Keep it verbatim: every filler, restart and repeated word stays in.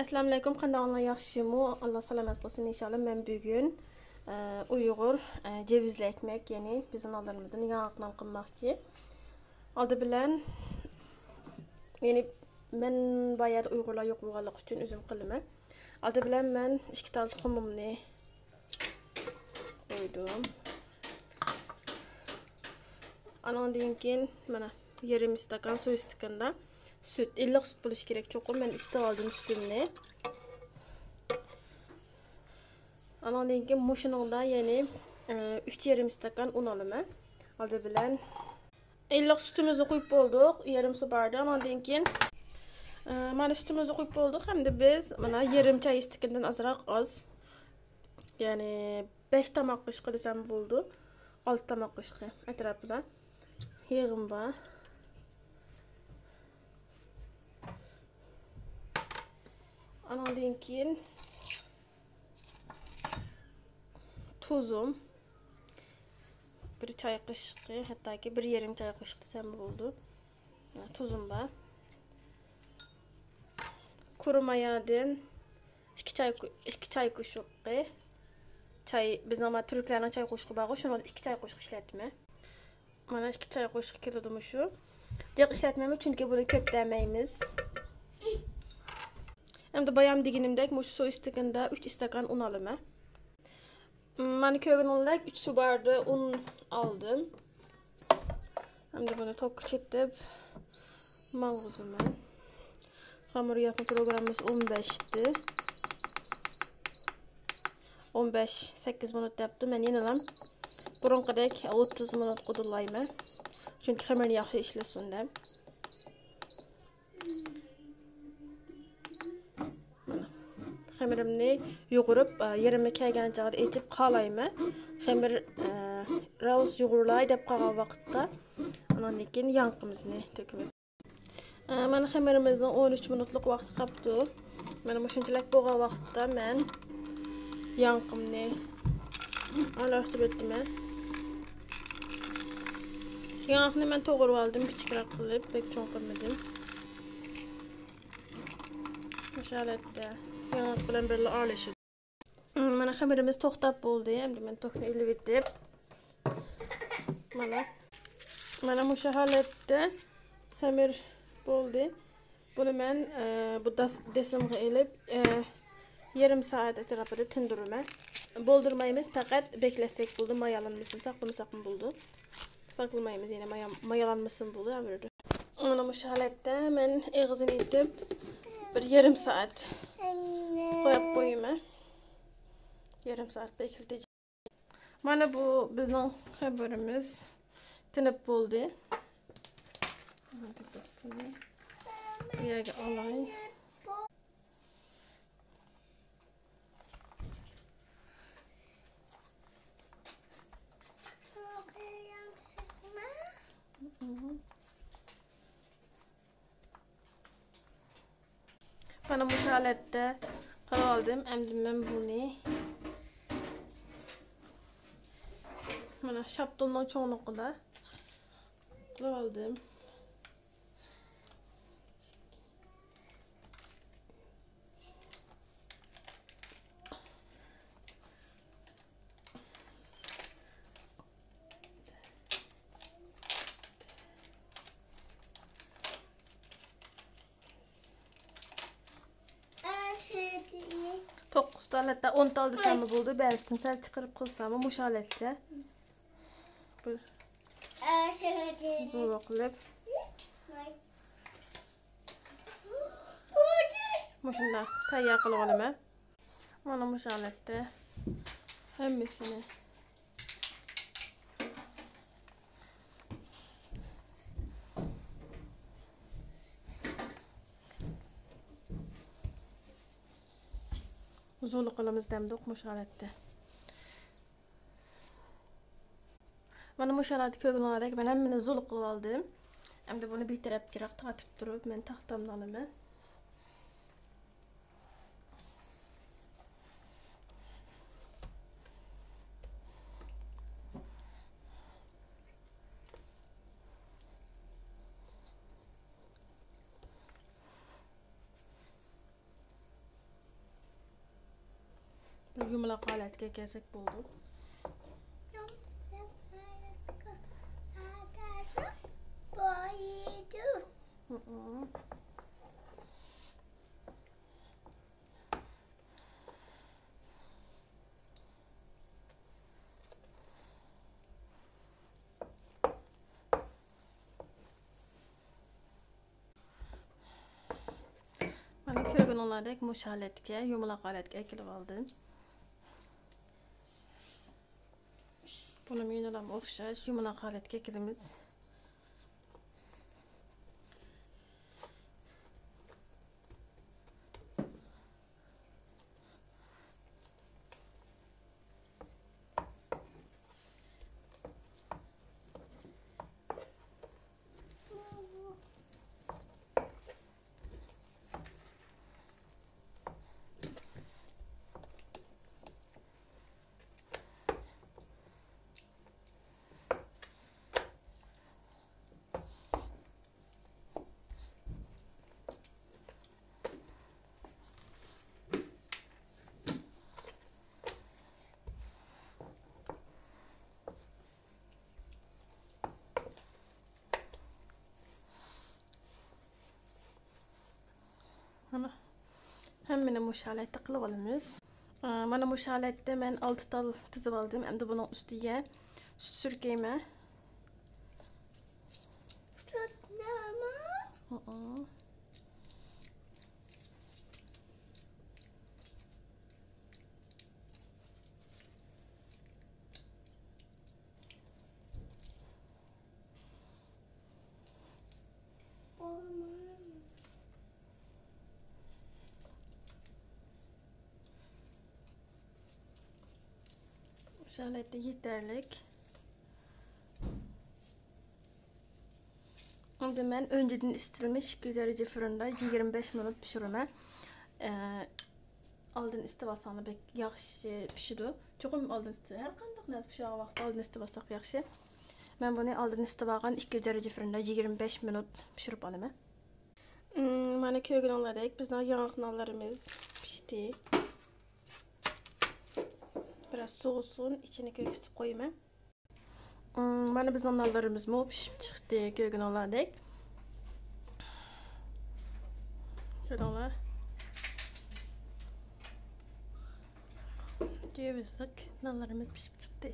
ئەسسالامۇئەلەيكۇم، قانداق ئەھۋالىڭلار، ياخشىمۇ؟ ئاللا سالامەت قىلسۇن ئىنشاللا. مەن بۈگۈن، ئە، ئۇيغۇر، ئە، جېۋىزلىك ئەكمەك، يەنى بىزنىڭ نانلىرىمىزدىن ياڭاق نان قىلماقچى. ئالدى بىلەن، يەنى مەن بايا ئۇيغۇرلار يوق بولغانلىقى ئۈچۈن ئۆزۈم قىلىمەن. ئالدى بىلەن مەن ئىككى تال تۇخۇمۇمنى قويدۇم. ئانىڭدىن كېيىن مانا يېرىم ئىستاكان سۇ ئىستاكاندا سۈت، ئىللىق سۈت بولۇشى كېرەك چوقۇم. مەن ئىسىتىپ ئالدىم سۈتۈمنى. ئانىڭدىن كېيىن مۇشۇنىڭدا يەنى، ئە، ئۈچ يېرىم ئىستاكان ئۇن ئالىمەن. ئالدى بىلەن ئىللىق سۈتىمىزنى قۇيۇپ بولدۇق. يېرىم سۇ باردى. ئانىڭدىن كېيىن، ئە، مانا سۈتىمىزنى قۇيۇپ بولدۇق. ھەمدە بىز مانا يېرىم چاي ئىستاكاندىن ئازراق ئاز، يەنى بەش تاماق قېشىقى دېسەم بولىدۇ. ئالتە تاماق قېشىقى ئەتراپىدا يېغىم بار. ئانىڭدىن كېيىن تۇزۇم. بىر چاي قېشىقى، ھەتتاكى بىر يېرىم چاي قېشىق دېسەم بولىدۇ. تۇزۇم بار. قۇرۇمايادىن ئىككى چاي، ئىككى چاي قوشۇقى. چاي، بىزنىڭ ما تۈركلەرنىڭ چاي قوشۇقى بارغۇ، شۇنىڭدىن ئىككى چاي قوشۇق ئىشلەتتىم. مانا ئىككى چاي قوشۇق كېلىدۇ مۇشۇ. جىق ئىشلەتمەيمىز، چۈنكى بۇنى كۆپ دەمەيمىز. ئەمدى بايام دېگىنىمدەك مۇشۇ سۇ ئىستاكىنىدا ئۈچ ئىستاكان ئۇن ئالىمەن. مانا كۆرگىنىڭلەك ئۈچ سۇ باردى ئۇن ئالدىم. ئەمدى بۇنى توكقا چېتىپ ماڭغۇزىمەن. خەمىر ياپما پروگراممىسى ئون بەشتى. ئون بەش، سەككىز مىنۇت دەپتۇ. مەن يەنىلا بۇرۇنقىدەك ئوتتۇز مىنۇت قۇدۇقلايمەن. چۈنكى خېمىرنى ياخشى ئىشلىسۇن دەپ. مانا، خېمىرىمنى يۇغۇرۇپ، ئە، يېرىمى كەلگەن چاغدا ئېچىپ قالايمەن. خېمىر، ئە، راۋۇس يۇغۇرۇلاي دەپ قالغان ۋاقىتتا، ئاندىن كېيىن ياڭىقىمىزنى تۆكىمىز. ئە، مانا خېمىرىمىزنىڭ ئون ئۈچ مىنۇتلۇق ۋاقتى قاپتۇ. مانا مۇشۇنچىلىك بولغان ۋاقىتتا مەن ياڭىقىمنى ئارىلاشتۇرۇپ ئۆتىمەن. ياڭىقنى مەن توغرىۋالدىم، كىچىكرەك قىلىپ، بەك چوڭ قىلمىدىم. مۇشۇ ھالەتتە ياڭاق بىلەن بىللە ئارىلىشىدۇ. مانا خېمىرىمىز توختاپ بولدى. ئەمدى مەن توكنى ئېلىۋېتىپ، مانا، مانا مۇشۇ ھالەتتە خېمىر بولدى. بۇنى مەن، ئە، بۇ داس-، دېسىمغا ئېلىپ، ئە، يېرىم سائەت ئەتراپىدا تىندۇرىمەن. بولدۇرمايمىز، پەقەت بېكىتسەك بولدى، مايالانمىسۇن، ساقلىمىساقمۇ بولدى. ساقلىمايمىز، يەنە مايا-، مايالانمىسۇن بولدى، ھەممە يەردە. مانا مۇشۇ ھالەتتە مەن ئېغىزىنى يېپىپ، بىر يېرىم سائەت قويۇپ قويىمەن. يېرىم سائەت بېكىتىلدى. مانا بۇ بىزنىڭ خېمىرىمىز تىنىپ بولدى. بۇ يەرگە ئالاي. مانا مۇشۇ ھالەتتە قىلىۋالدىم. ئەمدى مەن بۇنى مانا شاپتۇلنىڭ چوڭلۇقىدا قىلىۋالدىم. توققۇز تال، ھەتتا ئون تال دېسەممۇ بولىدۇ. بەزىدىن سەل چىقىرىپ قىلساممۇ مۇشۇ ھالەتتە. بىر زورلۇق قىلىپ مۇشۇنداق تەييار قىلىۋالىمەن. مانا مۇشۇ ھالەتتە ھەممىسىنى. زۇلۇ قىلىمىز دەمدۇق مۇشۇ ھالەتتە. مانا مۇشۇ ھالەتتە كۆرگىنىڭلاردەك مەن ھەممىنى زۇلۇ قىلىپ ئالدىم. ئەمدى بۇنى بىر تەرەپكىراق تارتىپ تۇرۇپ، مەن تاختامنى ئالىمەن. يۇمىلاق ھالەتكە كەلسەك بولدى. مانا كۆرگىنىڭلاردەك مۇشۇ ھالەتكە، يۇمىلاق ھالەتكە ئەكېلىپ ئالدىم. بۇنىمۇ يەنىلا ئوخشاش يۇمىلاق ھالەتكە ئەكېلىمىز. مانا، ھەممىنى مۇشۇ ھالەتتە قىلىپ ئالىمىز. ئا، مانا مۇشۇ ھالەتتە مەن ئالتە تال تىزىپ ئالدىم. ئەمدى بۇنىڭ ئۈستىگە سۈت سۈركەيمەن. سۈتنىمۇ؟ ھىئا. مۇشۇ ھالەتتە يېتەرلىك. ئەمدى مەن ئۆنجىدىن ئىسسىتىلمىش ئىككى يۈز دەرىجە فۇرۇندا يىگىرمە بەش مىنۇت پىشۇرىمەن. ئە، ئالدىن ئىسسىتىۋالساڭلار بەك ياخشى پىشىدۇ. چوقۇم ئالدىن ئىسسىتىۋال-، ھەر قانداق نەرسە پىشىدىغان ۋاقىتتا ئالدىن ئىسسىتىۋالساق ياخشى. مەن بۇنى ئالدىن ئىسسىتىۋالغان ئىككى يۈز دەرىجە فۇرۇندا يىگىرمە بەش مىنۇت پىشۇرۇپ ئالىمەن. مم، مانا كۆرگىنىڭلاردەك بىزنىڭ ياڭاق نانلىرىمىز پىشتى. بىراز سوۋۇسۇن، ئىچىنى كۆكسىتىپ قويىمەن. مم، مانا بىزنىڭ نانلىرىمىزمۇ پىشىپ چىقتى، كۆرگىنىڭلاردەك. كۆردۈڭلار؟ جىۋىزلىق نانلىرىمىز پىشىپ چىقتى.